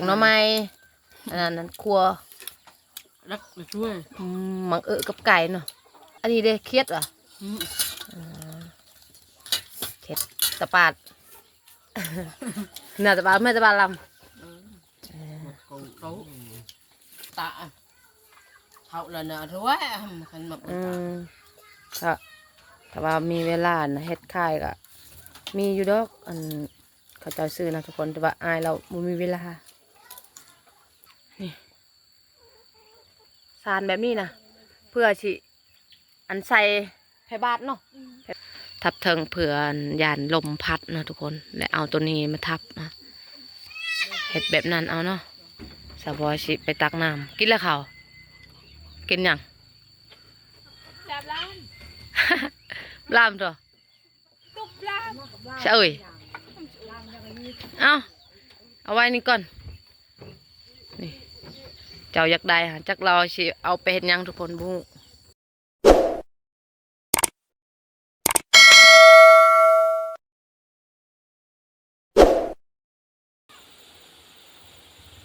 ງໜໍ່ໄມ້ ອັນນັ້ນ ອັນນັ້ນ ຂົ້ວ ລັກມາຊ່ວຍ ອືມ ໝາກເອະກັບໄກ່ເນາະ. ອັນນີ້ເດ້ ຂຽດຫວາ? ອືມ ຂຽດຕາປາດ ໜ້າຕາປາດ ແມ່ຕາປາດລຳ ເອີ ເອີ ເຂົາ ຕາ ເຂົາລະນະ ຖ້ວຍ ຄັນໝາກ ອືມ ກະ ຖ້າວ່າມີເວລານະ ເຮັດຂາຍກະມີຢູ່ດອກ ອັນ ເຂົາເຈົ້າຊື້ນະທຸກຄົນ ແຕ່ວ່າອ້າຍລາວບໍ່ມີເວລາ. ນີ້ ຊານແບບນີ້ນະ ເພື່ອຊິ ອັນ ໃສ່ໃສ່ບາດເນາະ ອືມ ທັບເທິງເພື່ອ ອັນ ຢ້ານລົມພັດເນາະທຸກຄົນ ແລະເອົາໂຕນີ້ມາທັບນະ ເຮັດແບບນັ້ນເອົາເນາະ. ສາວບອຍຊິໄປຕັກນ້ຳ ກິນແລ້ວເຂົ້າ ກິນຫຍັງ? ແຊບຫຼາຍ ລາມຕົວະ ຕຸບລາມ ຊະເອີຍ ເອົາ ເອົາໄວ້ນີ້ກ່ອນ ນີ້ ເຈົ້າຢາກໄດ້ຫາ ຈັກລາວຊິເອົາໄປເຮັດຫຍັງທຸກຄົນບໍ່ຮູ້.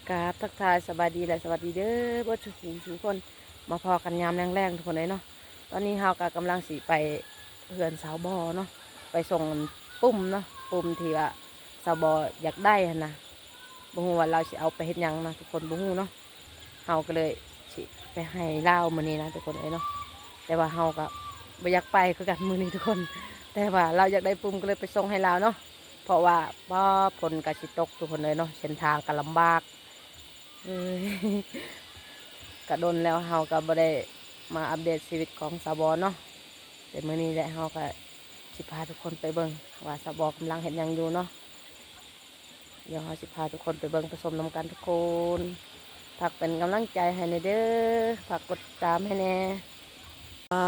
ກາບທັກທາຍສະບາຍດີ ແລະ ສະຫວັດດີເດີ ເບິດສູ່ຜູ້ສູ່ຄົນ ມາພໍ້ກັນຍາມແລງໆ ທຸກຄົນເອີຍເນາະ. ຕອນນີ້ເຮົາກະກຳລັງຊິໄປເຮືອນສາວບອເນາະ ໄປສົ່ງປຸ້ມເນາະ ປຸ້ມທີ່ວ່າສາວບອຢາກໄດ້ຫັ້ນນະ ບໍ່ຮູ້ວ່າລາວຊິເອົາໄປເຮັດຫຍັງນະ ທຸກຄົນບໍ່ຮູ້ເນາະ. ເຮົາກໍເລີຍຊິໄປໃຫ້ລາວມື້ນີ້ນະທຸກຄົນເອີຍເນາະ ແຕ່ວ່າເຮົາກໍບໍ່ຢາກໄປຄືກັນມື້ນີ້ທຸກຄົນ ແຕ່ວ່າລາວຢາກໄດ້ປຸ້ມກໍເລີຍໄປສົ່ງໃຫ້ລາວເນາະ ເພາະວ່າ ປ້າ ຝົນກໍຊິຕົກທຸກຄົນເອີຍເນາະ ເສັ້ນທາງກໍລຳບາກ ເອີຍ ກະດົນແລ້ວເຮົາກໍບໍ່ໄດ້ມາອັບເດດຊີວິດຂອງສາວບອເນາະ ແຕ່ມື້ນີ້ແຫຼະເຮົາກໍຊິພາທຸກຄົນໄປເບິ່ງວ່າສາວບອກຳລັງເຮັດຫຍັງຢູ່ເນາະ. ດຽວເຮົາຊິພາທຸກຄົນໄປເບິ່ງໄປຊົມນຳກັນທຸກຄົນ ຝາກເປັນກຳລັງໃຈໃຫ້ແດ່ເດີ ຝາກກົດຕິດຕາມໃຫ້ແດ່. ອ້າ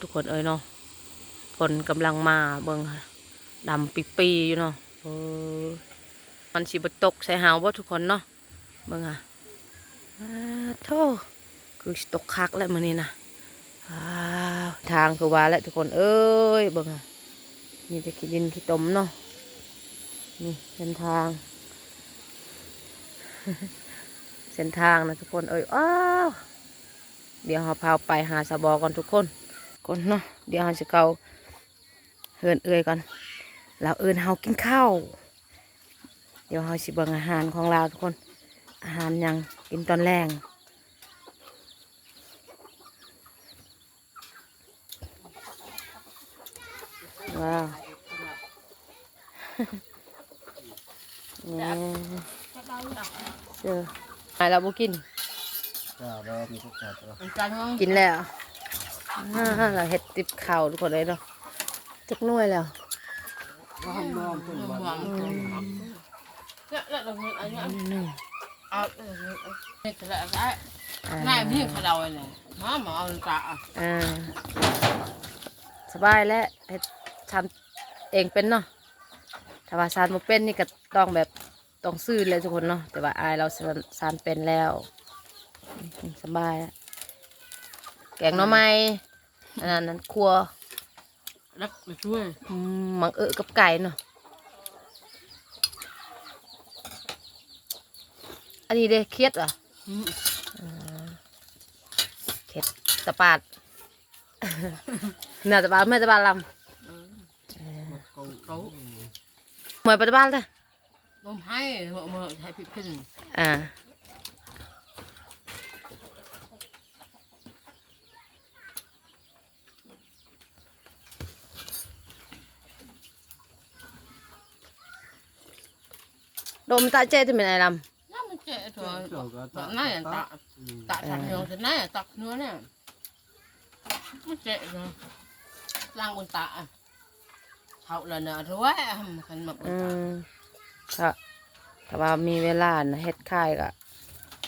ທຸກຄົນເອີຍເນາະ ຝົນກຳລັງມາ ເບິ່ງຫາ ດຳປິປີຢູ່ເນາະ ເອີ ມັນຊິບໍ່ຕົກໃສ່ເຮົາບໍ່ທຸກຄົນເນາະ ເບິ່ງຫາ ອ້າໂທ້ ຄືຊິຕົກຄັກແຫຼະມື້ນີ້ນະ. ອ້າວ ທາງຄືວ່າແຫຼະທຸກຄົນເອີຍ ເບິ່ງ ມີແຕ່ຂີ້ດິນຂີ້ຕົມເນາະ ນີ້ເສັ້ນທາງ ເສັ້ນທາງນະທຸກຄົນເອີຍ. ອ້າວ ດຽວເຮົາພາໄປຫາສາວບອກ່ອນທຸກຄົນ ຄົນເນາະ ດຽວເຮົາຊິເຂົ້າເຮືອນເອື້ອຍກ່ອນ ລາວເອີ້ນເຮົາກິນເຂົ້າ. ດຽວເຮົາຊິເບິ່ງອາຫານຂອງລາວທຸກຄົນ ອາຫານຫຍັງກິນຕອນແລງ. ວ້າວ ນີ້ ເຈີ ໃຫ້ລາວບໍ່ກິນ ກິນແລ້ວ. ອ່າ ລາວເຮັດຕິບເຂົ້າທຸກຄົນເອີຍເນາະ ຈັກໜ່ວຍແລ້ວ ໜຶ່ງ ນາຍມີຂະເດົາອັນນີ້ ມາ ມາເອົາຕາ ອ່າ ສະບາຍແຫຼະ ເຮັດຊານເອງເປັນເນາະ ຖ້າວ່າຊານບໍ່ເປັນນີ້ກໍຕ້ອງແບບ ຕ້ອງຊື້ແຫຼະທຸກຄົນເນາະ ແຕ່ວ່າອ້າຍລາວຊານ ຊານເປັນແລ້ວ ສະບາຍແລ້ວ. ແກງໜໍ່ໄມ້ ອັນນັ້ນ ອັນນັ້ນ ຂົ້ວ ລັກມາຊ່ວຍ ອືມ ໝາກເອະກັບໄກ່ເນາະ. ອັນນີ້ເດ້ ຂຽດຫວາ? ອືມ ຂຽດຕາປາດ ໜ້າຕາປາດ ແມ່ຕາປາດລຳ ເອີ ເອີ ເຂົາ ເຂົາ ເມື່ອຍປາດຕາປາດເດ້ ບໍ່ໃຫ້ ບໍ່ໃຫ້ ໃຫ້ຜິດຂຶ້ນ ອ່າ ໂດມຕາເຈ ຈະແມ່ນໄອ້ລຳ ນ້ຳມັນເຈໂຕ ເຈໂຕກໍຕາ ຕາ ຕາ ອືມ ຕາ ເອີ ທາງຍອງ ນາຍ ຕັກນົວນະ ມັນເຈໂຕ ລ້າງອຸນຕາ ເຂົາລະນະ ຖ້ວຍ ຄັນໝາກອຸນຕາ ອືມ ກະ ຖ້າວ່າມີເວລານະ ເຮັດຂາຍກະ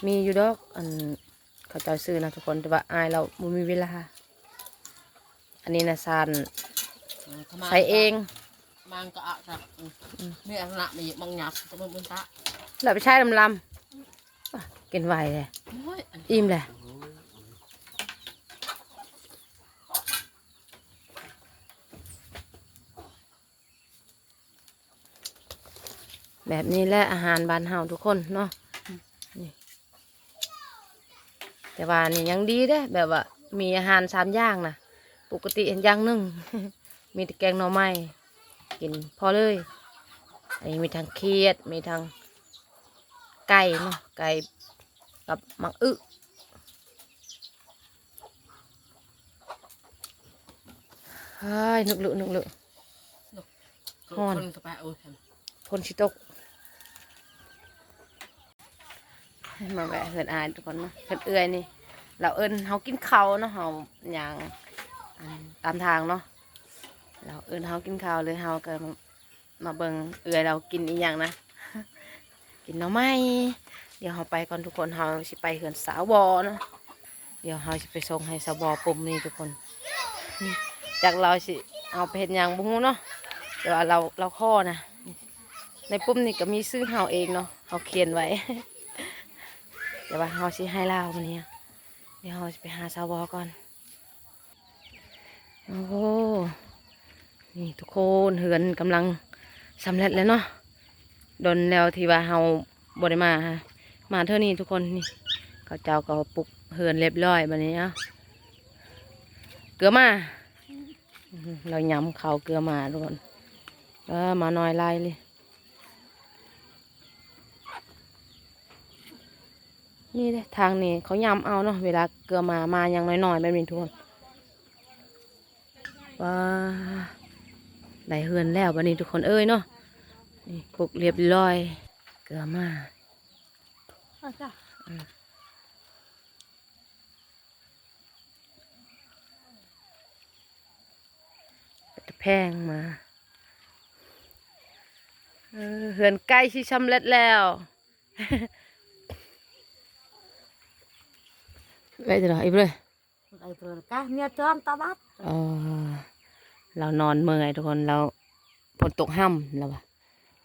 ມີຢູ່ດອກ ອັນ ເຂົາເຈົ້າຊື້ນະທຸກຄົນ ແຕ່ວ່າອ້າຍລາວບໍ່ມີເວລາ. ອັນນີ້ນະ ຊານ ອືມ ໃສ່ເອງ ມັນກໍອາດຈະ ອືມ ມີອັນນະ ມີບາງຢ່າງກໍບໍ່ບຸນຕາ ແລ້ວໄປໃຊ້ລຳລຳ ອ່ະ ກິນໄວເດ້ ໂອ້ຍ ອີ່ມແລ້ວ. ແບບນີ້ແຫຼະອາຫານບ້ານເຮົາທຸກຄົນເນາະ ອືມ ແຕ່ວ່ານີ້ຍັງດີເດ້ ແບບວ່າມີອາຫານສາມຢ່າງນະ. ປົກກະຕິອັນຢ່າງໜຶ່ງ ມີແຕ່ແກງໜໍ່ໄມ້ ກິນພໍເລີຍ. ອັນນີ້ມີທັງຂຽດ ມີທັງໄກ່ເນາະ ໄກ່ກັບໝາກອຶ. ເຮີ້ຍ ນຸກລຸ ນຸກລຸ ຮ້ອນ ຝົນຊິຕົກ. ມາແວະເຮືອນອ້າຍທຸກຄົນເນາະ ເຮືອນເອື້ອຍນີ້ ລາວເອີ້ນເຮົາກິນເຂົ້າເນາະ. ເຮົາຍ່າງ ອັນ ຕາມທາງເນາະ ລາວເອີ້ນເຮົາກິນເຂົ້າ ເລີຍເຮົາກໍມາເບິ່ງເອື້ອຍລາວກິນອີ່ຫຍັງນະ. ກິນໜໍ່ໄມ້. ດຽວເຮົາໄປກ່ອນທຸກຄົນ ເຮົາຊິໄປເຮືອນສາວບໍເນາະ. ດຽວເຮົາຊິໄປສົ່ງໃຫ້ສາວບໍປຸ່ມນີ້ທຸກຄົນ. ຈັກລາວຊິເອົາໄປເຮັດຫຍັງບໍ່ຮູ້ເນາະ ແຕ່ວ່າລາວ ລາວຂໍນະ. ໃນປຸ່ມນີ້ກໍມີຊື່ເຮົາເອງເນາະ ເຮົາຂຽນໄວ້ ແຕ່ວ່າເຮົາຊິໃຫ້ລາວມື້ນີ້. ດຽວເຮົາຊິໄປຫາສາວບໍກ່ອນ. ໂອ້ ນີ້ທຸກຄົນ ເຮືອນກຳລັງສຳເລັດແລ້ວເນາະ. ດົນແລ້ວທີ່ວ່າເຮົາບໍ່ໄດ້ມາ ມາເທື່ອນີ້ທຸກຄົນ. ນີ້ເຂົາເຈົ້າກໍປຸກເຮືອນລຽບລ້ອຍ. ບັດນີ້ ເອົາ ເກືອມາ ລາວຍຳເຂົ້າເກືອມາທຸກຄົນ. ເອີ ມາໜ້ອຍຫຼາຍເລີຍ. ນີ້ເດ້ ທາງນີ້ເຂົາຍຳເອົາເນາະ ເວລາເກືອມາ ມາຫຍັງນ້ອຍໆແບບນີ້ທຸກຄົນ. ວ້າ ໄດ້ເຮືອນແລ້ວບັດນີ້ທຸກຄົນເອີຍເນາະ. ນີ້ ປຸກລຽບລ້ອຍ ເກືອມາ. ເອົາຈ້ະ ເອີ ເປັນຕາແພງມາ. ເອີ ເຮືອນໃກ້ຊິສຳເລັດແລ້ວ. ໄດ້ແຕ່ລະ ອີກເລີຍ ໄດ້ເລີຍກະເມຍຈອມຕາບັດ. ເອີ ລາວນອນເມື່ອຍທຸກຄົນ ລາວ ຝົນຕົກຫ້ຳລາວວ່າ.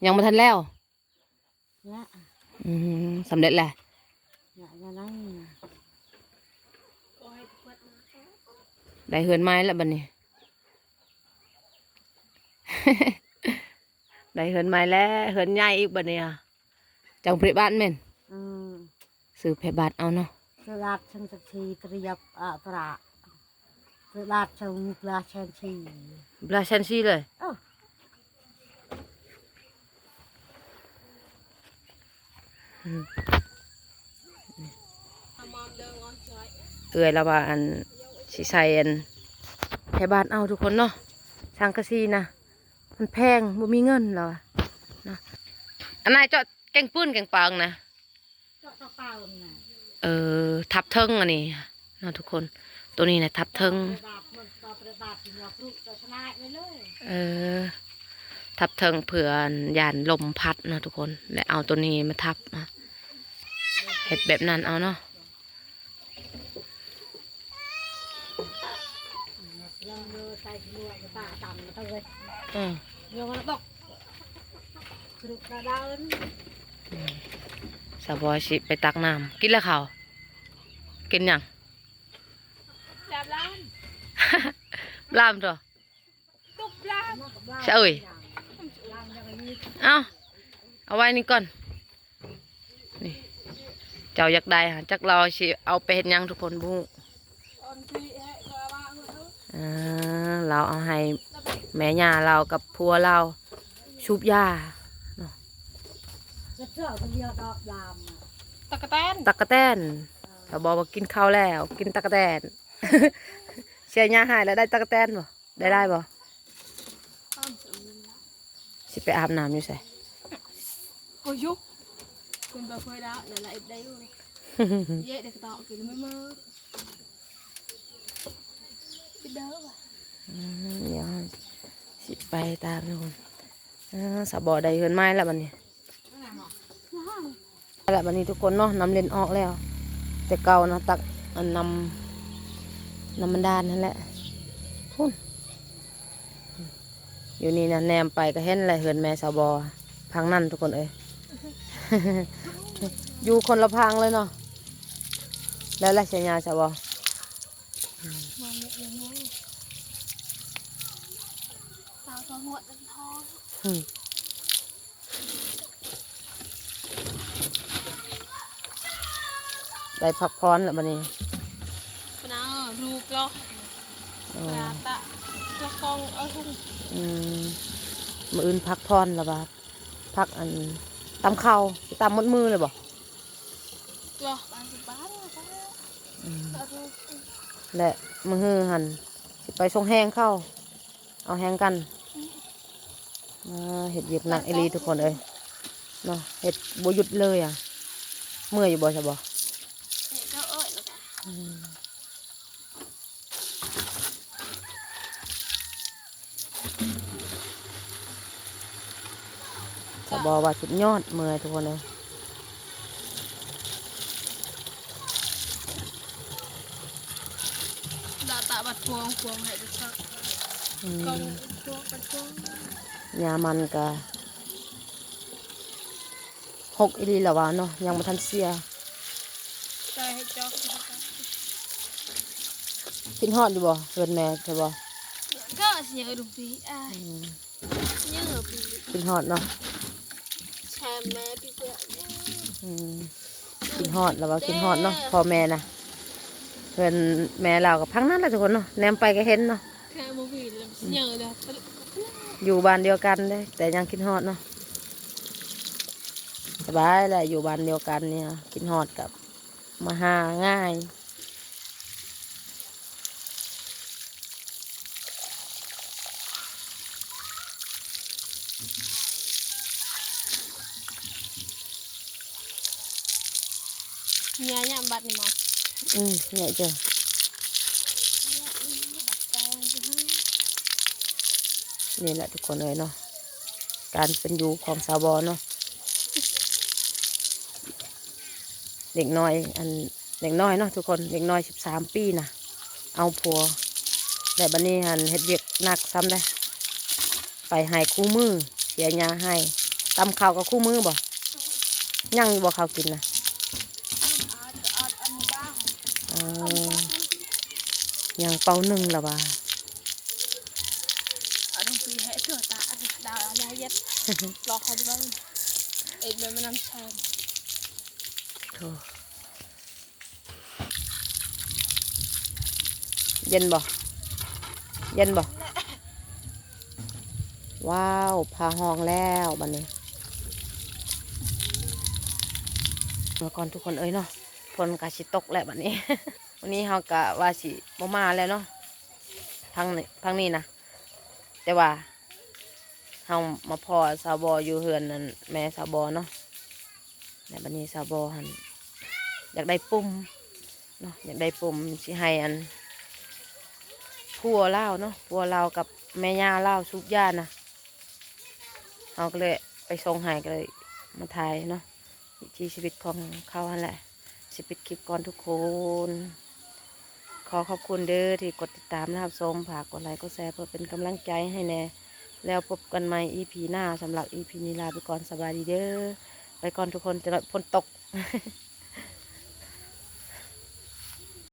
ຍັງບໍ່ທັນແລ້ວ. ຍະ ອືມ ສຳເລັດແລ້ວ. ຍະ ຍະນັ້ນ ໄດ້ເຮືອນໃໝ່ແລ້ວບັດນີ້ ໄດ້ເຮືອນໃໝ່ແລ້ວ ເຮືອນໃຫຍ່ອີກບັດນີ້. ຈັ່ງພະຍາບາດແມ່ນ ອືມ ຊື້ພະຍາບາດເອົາເນາະ. ພະຍາບາດສັງກະສີຕຣຽບອະຕຣະ ພະຍາບາດຊົງບລາແຊນຊີ ບລາແຊນຊີເລີຍ. ເອີ ອືມ ເອື້ອຍລາວວ່າ ອັນ ຊິໃສ່ ອັນ ພະຍາບາດເອົາທຸກຄົນເນາະ ສັງກະສີນະ ມັນແພງ ບໍ່ມີເງິນລາວວ່າເນາະ. ອັນນັ້ນເຈາະແກງປືນແກງປາງນະ ເອີ ທັບເທິງອັນນີ້ເນາະທຸກຄົນ ໂຕນີ້ນະທັບເທິງ. ເອີ ທັບເທິງເພື່ອຢ້ານລົມພັດເນາະທຸກຄົນ ແລະເອົາໂຕນີ້ມາທັບ ເຮັດແບບນັ້ນເອົາເນາະ. ອືມ ສາວບອຍຊິໄປຕັກນ້ຳ ກິນແລ້ວເຂົ້າ ກິນຫຍັງ? ລາມ ລາມຕົວະ ຕຸກລາມ ຊະເອີຍ ເອົາ ເອົາໄວ້ນີ້ກ່ອນ. ນີ້ ເຈົ້າຢາກໄດ້ຫະ ຈັກລາວຊິເອົາໄປເຮັດຫຍັງທຸກຄົນບໍ່ຮູ້. ເອີ ລາວເອົາໃຫ້ແມ່ຍ່າລາວກັບຜົວລາວສູບຢາເນາະ. ຕັກກະແຕນ ຕັກກະແຕນ ເຂົາບອກວ່າກິນເຂົ້າແລ້ວ ກິນຕັກກະແຕນ. ເສຍຫຍ້າໃຫ້ແລ້ວໄດ້ຕັກກະແຕນບໍ່? ໄດ້ຫຼາຍບໍ່? ຊິໄປອາບນ້ຳຢູ່ໃສ? ໂອ້ຍ ເປັນບໍ່ເຄີຍດາວ ລະລະເອັດໄດ້ຢູ່ ເຢະໄດ້ກະຕອກກິນມື້ມື້ ກິນເດີ. ອືມ ດຽວເຮົາຊິໄປຕາມທຸກຄົນ. ເອີ ສາວບອຍໄດ້ເຮືອນໃໝ່ແລ້ວບັດນີ້. ແລ້ວບັດນີ້ທຸກຄົນເນາະ ນ້ຳເລັນອອກແລ້ວ ແຕ່ເກົ່ານະ ຕັກ ອັນ ນ້ຳ ນ້ຳບາດານຫັ້ນແຫຼະ ພຸ້ນ ຢູ່ນີ້ນະ ແນມໄປກໍເຫັນແຫຼະ ເຮືອນແມ່ສາວບອ ພັງນັ້ນທຸກຄົນເອີຍ ຢູ່ຄົນລະພັງເລີຍເນາະ. ແລ້ວລະ ສາຍຍາສາວບອ ອືມ. ໄດ້ພັກຜ່ອນແລ້ວບັດນີ້. ປະນາ ລູກເລາະ ໂອ້ ປະນາຕະ ລະຄອງເອົາ ອືມ ມື້ອື່ນພັກຜ່ອນລະວ່າ ພັກອັນ ຕຳເຂົ້າ ຊິຕຳໝົດມື້ເລີຍບໍ່? ລະ ອືມ ແລະ ມື້ຮືຫັ້ນ ຊິໄປສົ່ງແຮງເຂົ້າ ເອົາແຮງກັນ. ອືມ ມາເຮັດວຽກໜັກອີ່ຫຼີທຸກຄົນເອີຍເນາະ ເຮັດບໍ່ຢຸດເລີຍອະ. ເມື່ອຍຢູ່ບໍ່ຊະບໍ່? ເຮັດເຈົ້າເອີຍແລ້ວກະ ອືມ ສະບອວ່າສຸດຍອດ ເມື່ອຍທຸກຄົນເອີຍ. ດາຕາບັດພວງ ພວງໃຫ້ເດີຄັກ. ອືມ ກອງພວງ ບັດພວງ ຫຍ້າມັນກະຫົກອີ່ຫຼີລະວ່າເນາະ ຍັງບໍ່ທັນເສຍ. ໃສ່ໃຫ້ຈອກ ຄິດຮອດຢູ່ບໍ່ ເຮືອນແມ່ໃຊ່ບໍ່? ກໍຊິເອົາລົງໄປ ອືມ ຍັງເອົາໄປ ຄິດຮອດເນາະ ແຊມແມ່ພີ່ເພື່ອນ ອືມ ຄິດຮອດ ລາວວ່າຄິດຮອດເນາະ ພໍ່ແມ່ນະ. ເຮືອນແມ່ລາວກໍພັງນັ້ນແຫຼະທຸກຄົນເນາະ ແນມໄປກໍເຫັນເນາະ ແຄ່ບໍ່ມີແລ້ວ ອືມ ເຫຍື້ແລ້ວ ຢູ່ບ້ານດຽວກັນເດ້ ແຕ່ຍັງຄິດຮອດເນາະ. ສະບາຍແຫຼະ ຢູ່ບ້ານດຽວກັນນີ້ ຄິດຮອດກັບມາຫາງ່າຍ. ເຫຍື້ອຍາມບັດນີ້ມາ ອືມ ເຫຍື້ອຍເຈົ້າ ນີ້ແຫຼະທຸກຄົນເອີຍເນາະ ການເປັນຢູ່ຂອງສາວບໍເນາະ. ເດັກນ້ອຍ ອັນ ເດັກນ້ອຍເນາະທຸກຄົນ ເດັກນ້ອຍສິບສາມປີນະ ເອົາຜົວ ແລ້ວບັດນີ້ຫັ້ນເຮັດວຽກໜັກຊ້ຳເດ້ ໄປໄຮ່ຄູ່ມື້ ເສຍຫຍ້າໄຮ່ ຕຳເຂົ້າກໍຄູ່ມື້ບໍ່? ຍັງຢູ່ບໍ່ເຂົ້າກິນນະ? ເອີ ຍັງເປົາໜຶ່ງລະວ່າ ໂອ້ ເຢັນບໍ່? ເຢັນບໍ່? ວ້າວ ຜ້າຫ້ອງແລ້ວບັດນີ້. ມາກ່ອນທຸກຄົນເອີຍເນາະ ຝົນກະຊິຕົກແລ້ວບັດນີ້. ມື້ນີ້ເຮົາກະວ່າຊິບໍ່ມາແລ້ວເນາະ ທາງນີ້ ທາງນີ້ນະ ແຕ່ວ່າເຮົາມາພໍ້ສາວບໍຢູ່ເຮືອນນັ້ນ ແມ່ສາວບໍເນາະ. ແລ້ວບັດນີ້ສາວບໍຫັ້ນຢາກໄດ້ປຸ່ມເນາະ ຢາກໄດ້ປຸ່ມ ຊິໃຫ້ອັນ ຜົວລາວເນາະ ຜົວລາວກັບແມ່ຍ່າລາວສູບຢານະ. ເຮົາກໍເລີຍໄປສົ່ງໃຫ້ ກໍເລີຍມາຖ່າຍເນາະ ວິຖີຊີວິດຂອງເຂົາຫັ້ນແຫຼະ. ຊິປິດຄລິບກ່ອນທຸກຄົນ. ຂໍຂອບຄຸນເດີທີ່ກົດຕິດຕາມ ແລະ ຮັບຊົມ. ຝາກກົດໄລກົດແຊເພື່ອເປັນກຳລັງໃຈໃຫ້ແດ່. ແລ້ວພົບກັນໃໝ່ອີພີໜ້າ. ສຳລັບອີພີນີ້ລາໄປກ່ອນ. ສະບາຍດີເດີ. ໄປກ່ອນທຸກຄົນ. ຈະໜ້ອຍຝົນຕົກ.